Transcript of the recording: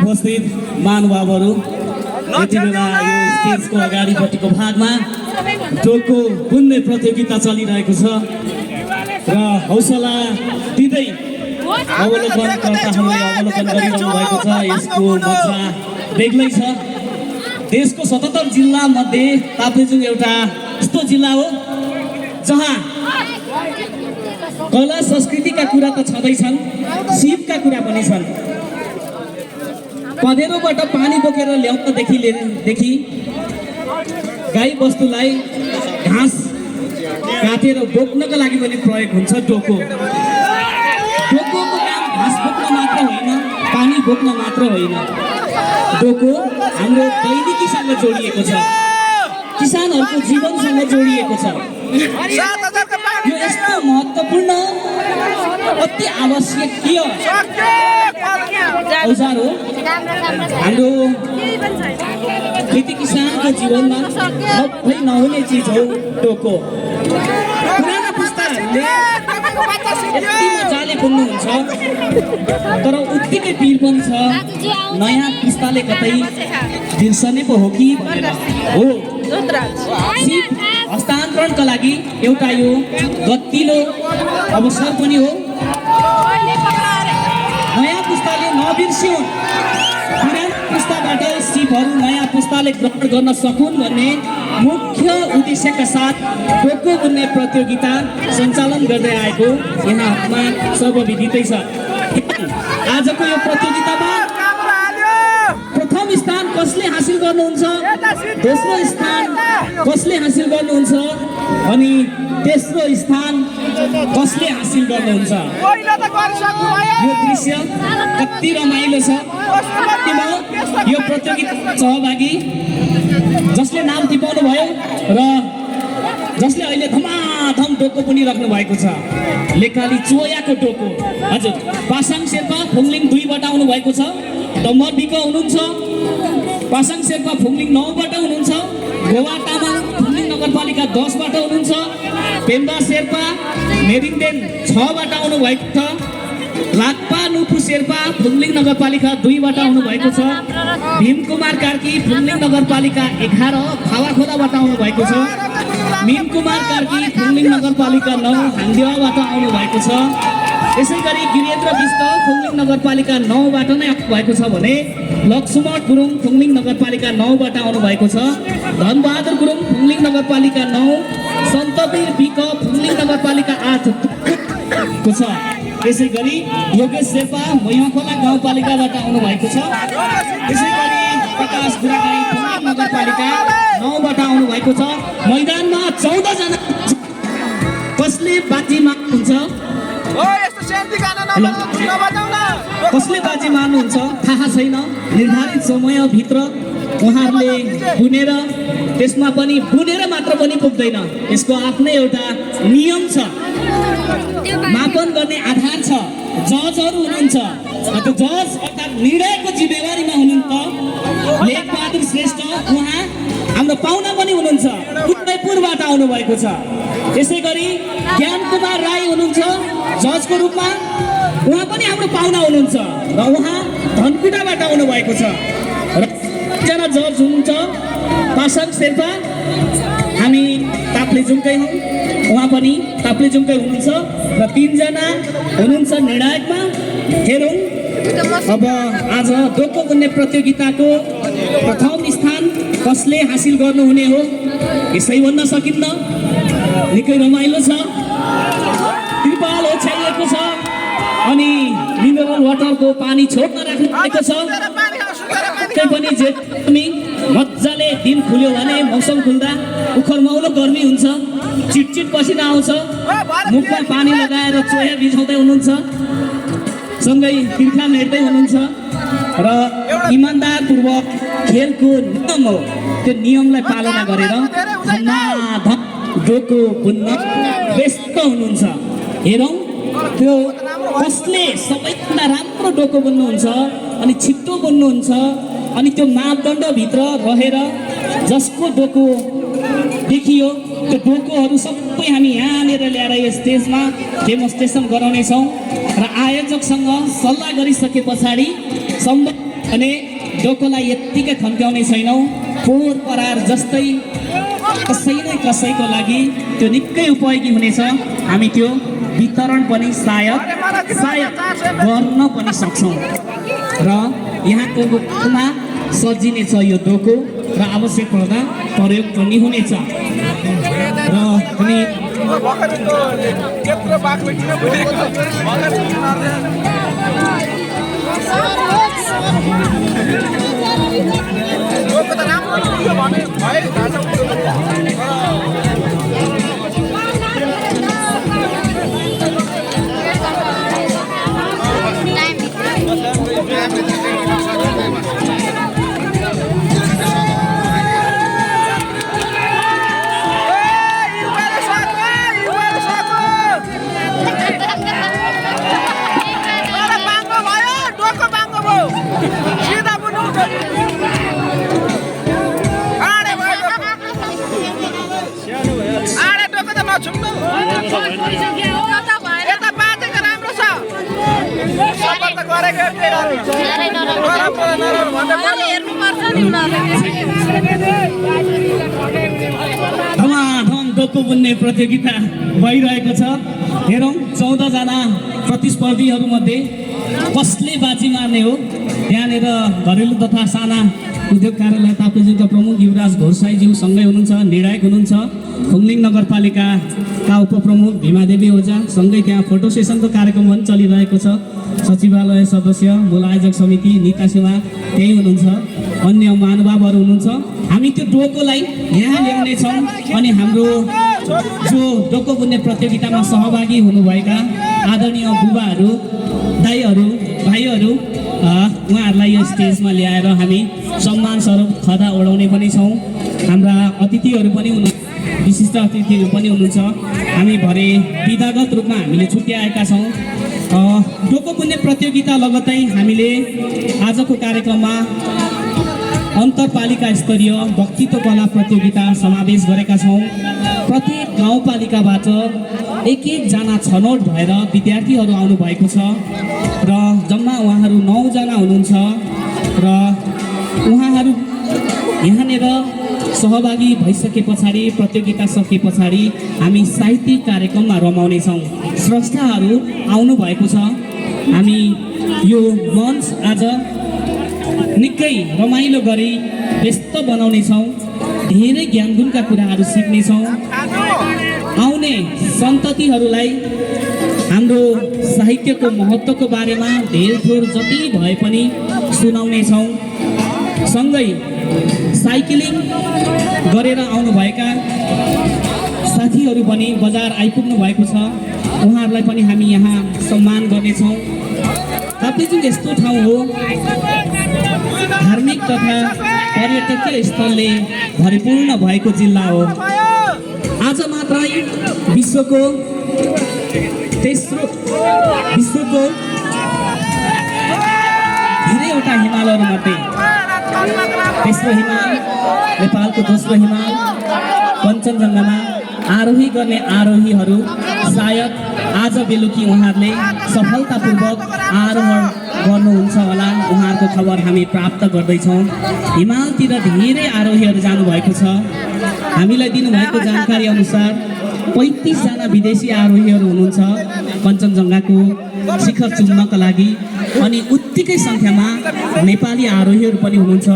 उपस्थित महानुभावहरू, यति बेला यो स्टेजको अगाडिपट्टिको भागमा डोको बुन्ने प्रतियोगिता चलिरहेको छ र हौसला दिँदै अवलोकनकर्ताहरूले अवलोकन गरिरहनु भएको छ। यसको मजा बेग्लै छ। देशको 77 जिल्ला मध्ये ताप्लेजुङ एउटा यस्तो जिल्ला हो जहाँ कला संस्कृतिका कुरा त छँदैछन्, शिवका कुरा पनि छन्। पँधेरोबाट पानी बोकेर ल्याउनदेखि गाई बस्तुलाई घाँस काटेर बोक्नका लागि पनि प्रयोग हुन्छ डोको। डोकोको काम घाँस बोक्न मात्र होइन, पानी बोक्न मात्र होइन। डोको हाम्रो दैनिकीसँग जोडिएको छ, किसानहरूको जीवनसँग जोडिएको छ। यो यस्तो महत्त्वपूर्ण अति आवश्यकीय औजार हो हाम्रो खेती किसानको जीवनमा। सबै नहुने चिज हो डोको। पुराना पुस्ताहरूले यति मजाले बुन्नुहुन्छ तर उत्तिकै पिर पनि छ। नयाँ पुस्ताले कतै बिर्सने पो हो कि भनेर हो। सिप हस्तान्तरणका लागि एउटा यो गतिलो अवसर पनि हो। नयाँ पुस्ताले नबिर्सिउन्, पुरानो पुस्ताबाट सिपहरू नयाँ पुस्ताले ग्रहण गर्न सकुन् भन्ने मुख्य उद्देश्यका साथ डोको बुन्ने प्रतियोगिता सञ्चालन गर्दै आएको यहाँमा सर्वविदितै छ। आजको यो प्रतियोगितामा प्रथम स्थान कसले हासिल गर्नुहुन्छ, दोस्रो स्थान कसले हासिल गर्नुहुन्छ अनि तेस्रो स्थान कसले हासिल गर्नुहुन्छ। यो दृश्य कति रमाइलो छ। यो प्रतियोगिता सहभागी जसले नाम टिपाउनु भयो र जसले अहिले धमाधम डोको पनि राख्नु भएको छ, लेकाली चोयाको डोको। हजुर, पासाङ शेर्पा फुङलिङ 2 बाट आउनु भएको छ। डम्बर बिको हुनुहुन्छ, पासाङ शेर्पा फुङलिङ 9 बाट हुनुहुन्छ। गोवा तामाङ फुङलिङ नगरपालिका 10 बाट हुनुहुन्छ। पेम्बा शेर्पा मेरिङदेन 6 बाट आउनु भएको छ। लाक्पा नुपु शेर्पा फुङलिङ नगरपालिका 2 बाट आउनु भएको छ। भीमकुमार कार्की फुङलिङ नगरपालिका 11 फावाखोलाबाट आउनु भएको छ। मीनकुमार कार्की फुङलिङ नगरपालिका 9 हाङ्देवाबाट आउनु भएको छ। यसै गरी गिरेन्द्र विष्ट फुङलिङ नगरपालिका 9 बाट नै आउनु भएको छ भने लक्ष्मण गुरुङ फुङलिङ नगरपालिका 9 बाट आउनु भएको छ। धनबहादुर गुरुङ फुङलिङ नगरपालिका 9, सन्तवीर बिक फुङलिङ नगरपालिका 8 को छ। यसै गरी योगेश शेर्पा मैयाखोला गाउँपालिकाबाट आउनु भएको छ। यसै गरी प्रकाश गुरागाई फुङलिङ नगरपालिका 9 बाट आउनु भएको छ। मैदानमा 14 जना कसले बाजी मार्नुहुन्छ, कसले बाजी मार्नुहुन्छ थाहा छैन। निर्धारित समयभित्र उहाँहरूले बुनेर, त्यसमा पनि बुनेर मात्र पनि पुग्दैन, यसको आफ्नै एउटा नियम छ, मापन गर्ने आधार छ। जजहरू हुनुहुन्छ, त्यो जज अर्थात् निर्णयको जिम्मेवारीमा हुनुहुन्छ लेखबहादुर श्रेष्ठ। उहाँ हाम्रो पाहुना पनि हुनुहुन्छ, उदयपुरबाट आउनु भएको छ। यसै गरी ज्ञान कुमार राई हुनुहुन्छ जजको रूपमा, उहाँ पनि हाम्रो पाहुना हुनुहुन्छ र उहाँ धनकुटाबाट आउनु भएको छ। र एकजना जज हुनुहुन्छ पासाङ शेर्पा, हामी ताप्लेजुङकै हौँ, उहाँ पनि ताप्लेजुङकै हुनुहुन्छ। र 3 जना हुनुहुन्छ निर्णायकमा। हेरौँ अब आज डोको बुन्ने प्रतियोगिताको प्रथम स्थान कसले हासिल गर्नुहुने हो, यसै भन्न सकिन्न। निकै रमाइलो छ। त्रिपाल ओछ्याइएको छ अनि मिनरल वाटरको पानी छोड्न राख्नु भएको छ। पक्कै पनि मजाले दिन खुल्यो भने मौसम खुल्दा उखरमौलो गर्मी हुन्छ, चिटचिट पसिना आउँछ, मुखमा पानी लगाएर चोया भिजाउँदै हुनुहुन्छ, सँगै तिर्खा मेट्दै हुनुहुन्छ। र इमान्दारपूर्वक खेलको नियम हो, त्यो नियमलाई पालना गरेर धमाधम डोको बुन्न व्यस्त हुनुहुन्छ। हेरौँ त्यो कसले सबैभन्दा राम्रो डोको बुन्नुहुन्छ अनि छिट्टो बुन्नुहुन्छ अनि त्यो मापदण्डभित्र रहेर जसको डोको देखियो त्यो डोकोहरू सबै हामी यहाँनिर ल्याएर यो स्टेजमा डेमोन्स्ट्रेसन गराउनेछौँ र आयोजकसँग सल्लाह गरिसके पछाडि सम्बन्धित अनि डोकोलाई यत्तिकै थन्क्याउने छैनौँ। पोहोर परार जस्तै कसैको लागि त्यो निकै उपयोगी हुनेछ। हामी त्यो वितरण पनि सायद गर्न पनि सक्छौँ र यहाँकोमा सजिनेछ यो डोको र आवश्यक पर्दा प्रयोग पनि हुनेछ र हामी धमाधम डोको बुन्ने प्रतियोगिता भइरहेको छ। हेरौँ 14 जना प्रतिस्पर्धीहरूमध्ये कसले बाजी मार्ने हो। यहाँनिर घरेलु तथा साना उद्योग कार्यालय ताप्लेजुङका प्रमुख युवराज घोरसाईज्यू सँगै हुनुहुन्छ, निर्णायक हुनुहुन्छ। फुङलिङ नगरपालिकाका उपप्रमुख भीमादेवी ओझा सँगै त्यहाँ फोटो सेसनको कार्यक्रम पनि चलिरहेको छ। सचिवालय सदस्य, मूल आयोजक समिति निता सिंह त्यही हुनुहुन्छ, अन्य महानुभावहरू हुनुहुन्छ। हामी त्यो डोकोलाई यहाँ ल्याउनेछौँ अनि हाम्रो जो डोको बुन्ने प्रतियोगितामा सहभागी हुनुभएका आदरणीय बुबाहरू, दाइहरू, भाइहरू, उहाँहरूलाई यो स्टेजमा ल्याएर हामी सम्मान स्वरूप खदा ओढाउने पनि छौँ। हाम्रा अतिथिहरू पनि विशिष्ट अतिथिहरू पनि हुनुहुन्छ। हामी भरे विधागत रूपमा हामीले छुट्याएका छौँ। डोको बुन्ने प्रतियोगिता लगत्तै हामीले आजको कार्यक्रममा अन्तरपालिका स्तरीय वक्तित्व कला प्रतियोगिता समावेश गरेका छौँ। प्रत्येक गाउँपालिकाबाट एक-एकजना छनौट भएर विद्यार्थीहरू आउनुभएको छ र जम्मा उहाँहरू 9 जना हुनुहुन्छ र उहाँहरू यहाँनिर सहभागी भइसके पछाडि प्रतियोगिता सके पछाडि हामी साहित्यिक कार्यक्रममा रमाउनेछौँ। स्रष्टाहरू आउनुभएको छ। हामी यो मञ्च आज निकै रमाइलो गरी व्यस्त बनाउनेछौँ। धेरै ज्ञानगुणका कुराहरू सिक्नेछौँ। आउने सन्ततिहरूलाई हाम्रो साहित्यको महत्त्वको बारेमा धेरथोर जति भए पनि सुनाउनेछौँ। सँगै साइक्लिङ गरेर आउनुभएका साथीहरू पनि बजार आइपुग्नु भएको छ। उहाँहरूलाई पनि हामी यहाँ सम्मान गर्नेछौँ। ताप्लेजुङ यस्तो ठाउँ हो, धार्मिक तथा पर्यटकीय स्थलले भरिपूर्ण भएको जिल्ला हो। आज मात्रै विश्वको धेरैवटा हिमालहरूमध्ये तेस्रो हिमाल, नेपालको दोस्रो हिमाल कञ्चनजङ्घामा आरोही गर्ने आरोहीहरू सायद आज बेलुकी उहाँहरूले सफलतापूर्वक आरोहण गर्नुहुन्छ होला। उहाँहरूको खबर हामी प्राप्त गर्दैछौँ। हिमालतिर धेरै आरोहीहरू जानुभएको छ। हामीलाई दिनुभएको जानकारी अनुसार 35 जना विदेशी आरोहीहरू हुनुहुन्छ कञ्चनजङ्घाको शिखर चुम्नका लागि अनि उत्तिकै सङ्ख्यामा नेपाली आरोहीहरू पनि हुनुहुन्छ।